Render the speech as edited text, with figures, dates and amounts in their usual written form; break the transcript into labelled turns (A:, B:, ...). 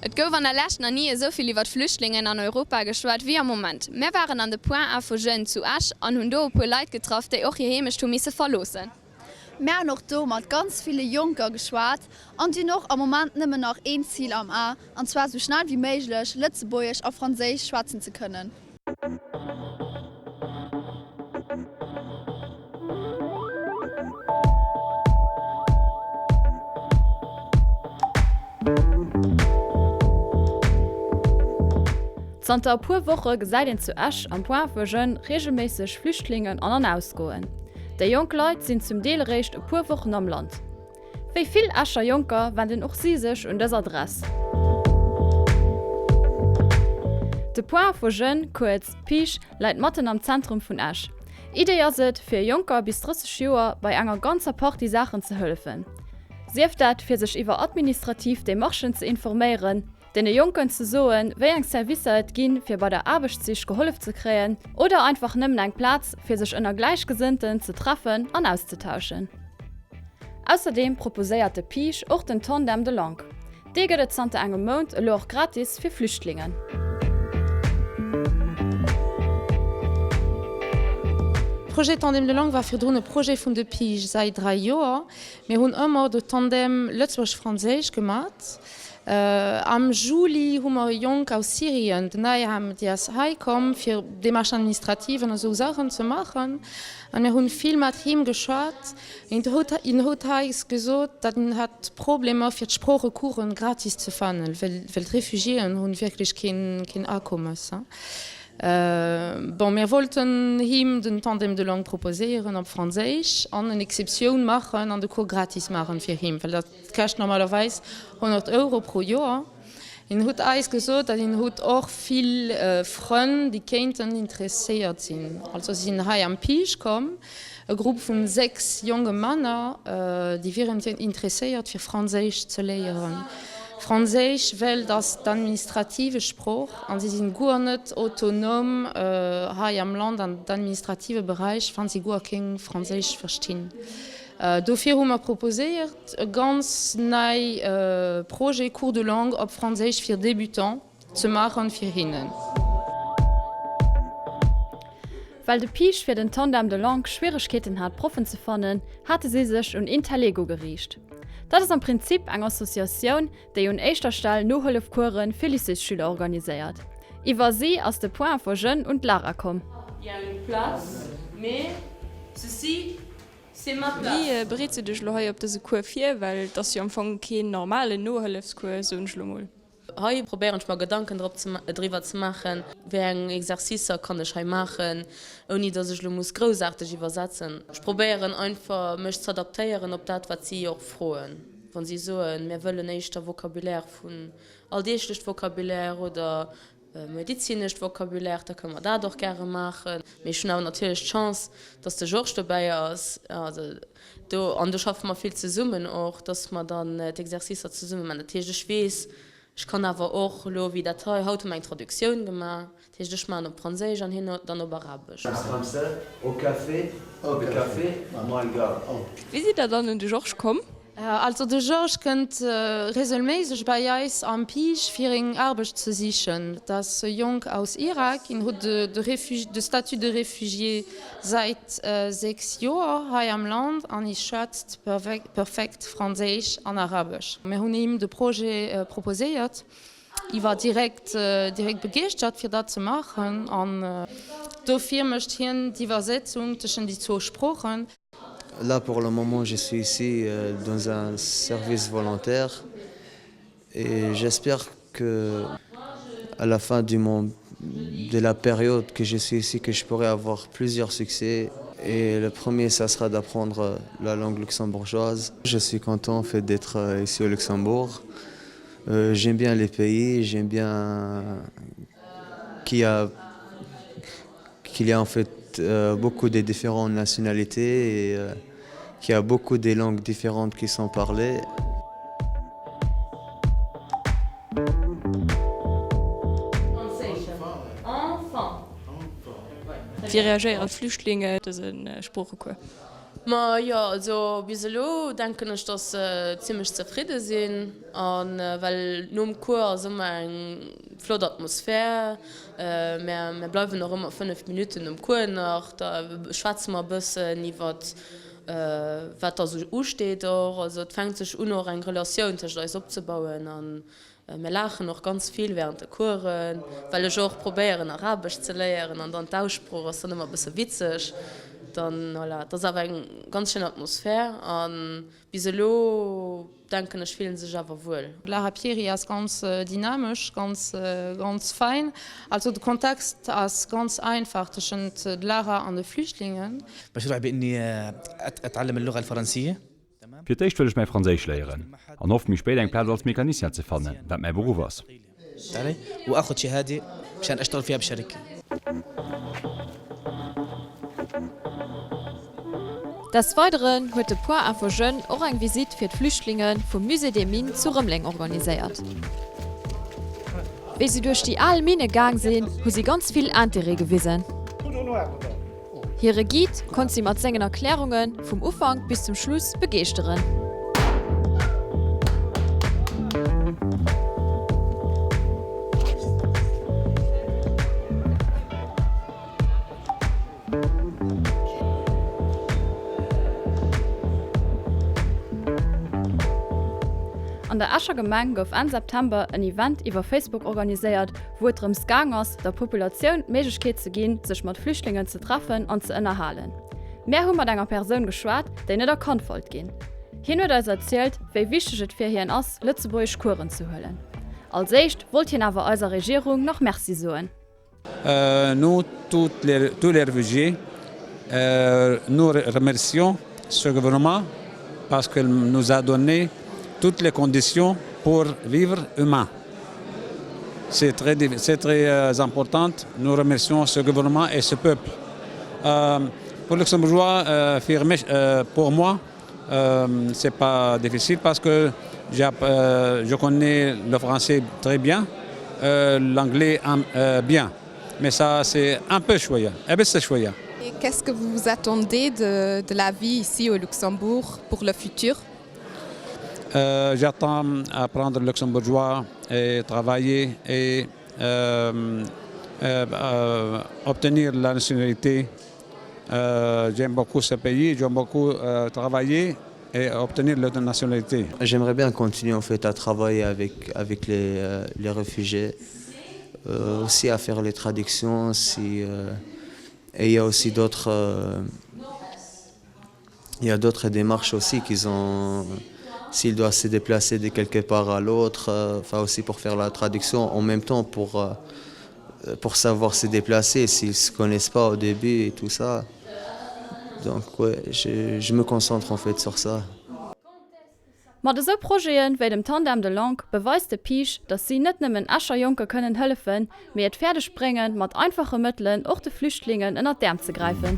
A: Et gouf an der Lescht nach ni esou vill iwwert Flüchtlingen an Europa geschwat wéi am Moment. Mär waren an de Point Info Jeunes zu Esch an hunn do e puer Leit getraff, déi och hir Heemecht hu misse verloossen.
B: Mär hunn och do mat ganz ville Jonker geschwat an déi hunn och am Moment nëmmen nach een Zil am A, an zwar sou schnell wéi méiglech Lëtzebuergesch a Franséisch schwätzen ze kënnen.
A: Zanter e puer Woche gesäit een zu Esch am Point für Jeunes reegelméisseg Flüchtlingen an an ausgoen. Déi jonk Leit sinn zum Deel eréischt e puer Wochen am Land. Wéi vill Escher Jonker wenden och si sech un dës Adress. De Point für Jeunes, kuerz PIJ, läit matten am Zentrum vun Esch. Idee ass et, fir Jonker bis 30 Joer bei enger ganzer Partie Saachen ze hëllefen. Sief dat fir sech iwwer administrativ Demarchen ze informéieren, deene Jonken ze soen, wéi eng Servicer et ginn, fir bei der Aarbechtssich gehollef ze kréien, oder einfach nëmmen eng Plaz, fir sech ënner Gläichgesënnten ze treffen an auszetauschen. Ausserdeem proposéiert de PIJ och den Tandem de langue. Dee gëtt et zanter engem Mount elo och gratis fir Flüchtlingen.
C: Projet Tandem de langue war virdrun e Projet vun de PIJ säit 3 Joer. Mir hunn ëmmer de Tandem Lëtzebuergesch-Franséisch gemat. Am Juli hu mer e Jonk aus Syrien, den Ayham, déi ass hei komm fir Démarches administratives an esou Saachen ze maachen. An mir hunn vill mat him geschwat. Hien huet eis gesot, datt en hat Problemer fir d'Sproochecoursen gratis ze fannen, well d'Refugiéen hunn wierklech keen Akommes. Bon, mir wollten him den Tandem de langue proposéieren op Franséisch an en Exceptioun maachen an de Cours gratis maachen fir him, well dat kascht normalerweis 100 Euro pro Joer. Hien hutt eis gesot, datt hien hutt och vill Frënn, déi kéinten interesséiert sinn. Also si sinn hei am PIJ komm, e Grupp vun 6 jonge Männer, déi wieren interesséiert fir Franséisch ze léieren. Franséisch, well et ass d'administrative Sprooch an si sinn guer net autonom hei am Land an d'administrative Beräich, wann si guer keng Franséisch verstinn. Dofir hu mer proposéiert e ganz nei Projet Cours de langue op Franséisch fir Débutants ze maachen fir hinnen.
A: Well de PIJ fir den Tandem de langue Schwieregkeeten hat Proffen ze fannen, hate si sech un Intellego geriicht. Dat ass am Prinzip eng Associatioun, déi un éischter Stell Nohëllefcoursen fir Lycéesschüler organiséiert. Iwwer si ass de Point Info Jeunes un d'Lara komm.
D: Wéi bereets du dech elo hei op dëse Cours vir? Well et ass jo am Fong keen normalen Nohëllefscours, soen ech elo mol.
E: Hei probéieren ech mer Gedanken drop ze driwwer ze maachen, wéi eng Exercicer kann ech hei maachen, ouni dass ech elo muss groussaarteg iwwersetzen. Ech probéieren einfach mech z'adaptéieren op dat wat si och froen. Wa si soen, mir wëllen éischter Vocabulaire vun alldeeglecht Vocabulaire oder Medizinescht Vocabulaire, da kënne mer dat och gäre maachen. Mee ech hunn awer natierlech d'Chance, dass de Georges dobäi ass. Also do, an do schaffe mer vill zesummen och, dass mer dann d'Exercicer zesumme maachen. Dat heescht, ech weess, ech kann awer och elo wéi dat hei, haut hu mer eng Traductioun gemaach, dat heescht, ech maachen op Franséisch an hien dann op Arabesch.
D: Wéi sidd Der dann un de Georges komm?
C: Also de Georges kënnt regelméisseg bei eis am PIJ fir eng Aarbecht ze sichen. Et ass e Jonk aus Irak, hien huet de Statut de réfugié säit 6 Joer hei am Land an hie schwätzt perfekt Franséisch an Arabesch. Mir hunn him de Projet proposéiert, hie war direkt direkt begeeschtert fir dat ze maachen an dofir mécht hien d'Iwwersetzung tëschent déi zwou Sproochen.
F: Là pour le moment je suis ici dans un service volontaire et j'espère que à la fin du mon de la période que je suis ici que je pourrai avoir plusieurs succès et le premier ça sera d'apprendre la langue luxembourgeoise. Je suis content en fait d'être ici au Luxembourg. J'aime bien les pays, j'aime bien qu'il y a qu'il y a en fait beaucoup de différentes nationalités et qu'il y a beaucoup de langues différentes qui sont parlées.
D: Wéi reagéieren d'Flüchtlinge op dëse Sproochecours?
E: Ma jo, also bis elo denken ech, dass se zimmlech zefridde sinn. A well nom Cours ass ëmmer eng flott Atmosphär. Mär mär bleiwen och ëmmer 5 Minutten nom Cours nach, da schwätze mer e bëssen iwwer wat da sou usteet och. Also et fänkt sech un och eng Relatioun tëscht eis opzebauen a Mir laachen och ganz vill während de Coursen, well ech och probéieren Arabesch ze léieren an dann d'Aussprooch ass dann ëmmer e bësse witzeg. Dann voilà, et ass awer eng ganz schéin Atmosphär a bis elo denken ech fillen se sech awer wuel.
C: D'Lara Pieri ass ganz dynamesch, ganz ganz fein. Also de Kontext ass ganz einfach tëschent de Lara an de Flüchtlingen.
G: Fir d'éischt wëll ech mäi Franséisch léieren an hoffe méi spéit eng Plaz als Mecanicien ze fannen, wat mäi Beruff ass.
A: Des Weideren huet de Point Info Jeunes och eng Visitt fir d'Flüchtlinge vum Musée des Mines zu Rëmeleng organiséiert. Wéi si duerch déi al Minne gaang sinn, hu si ganz vill Interêt gewisen. Hire Guide konnt si mat sengen Erklärunge vum Ufank bis zum Schluss begeeschteren. An der Escher Gemeng gouf Enn September en Event iwwer Facebook organiséiert, wou et drëms gaang ass, der Populatioun d'Méiglechkeet ze ginn, sech mat Flüchtlingen ze treffen an ze ënnerhalen. Mär hu mat enger Persoun geschwat, déi net erkannt wollt ginn. Hien huet eis erzielt, wéi wichteg et fir hien ass, lëtzebuergesch Coursen ze huelen. Als éischt wollt hien awer eiser Regierung nach Merci soen.
H: Nous, toutes les, tous les réfugiés, nous remercions ce gouvernement parce qu'il nous a donné toutes les conditions pour vivre humain. C'est très, c'est très important. Nous remercions ce gouvernement et ce peuple. Euh, pour le luxembourgeois, euh, euh, pour moi, euh, c'est pas difficile parce que euh, je connais le français très bien, euh, l'anglais euh, bien. Mais ça, c'est un peu choya. Eh ben, c'est choya.
I: Et qu'est-ce que vous vous attendez de, de la vie ici au Luxembourg pour le futur
H: euh, J'attends à apprendre le luxembourgeois et travailler et euh, euh, euh, obtenir la nationalité. Euh, j'aime beaucoup ce pays, j'aime beaucoup euh, travailler et obtenir la nationalité.
F: J'aimerais bien continuer en fait à travailler avec, avec les, euh, les réfugiés, euh, aussi à faire les traductions si, euh, et il y a aussi d'autres euh, il y a d'autres démarches aussi qu'ils ont s'ils doivent se déplacer de quelque part à l'autre euh, enfin aussi pour faire la traduction en même temps pour euh, pour savoir se déplacer s'ils se connaissent pas au début et tout ça donc ouais, je, je me concentre en fait sur ça.
A: Mat esou Projete wéi dem Tandem de langues beweist de PIGE, datt si net nëmmen Escher Jonke kënnen hëllefen, mee et fäerdeg bréngen, mat einfache Mëttelen och de Flüchtlingen ënnert d'Äerm ze gräifen.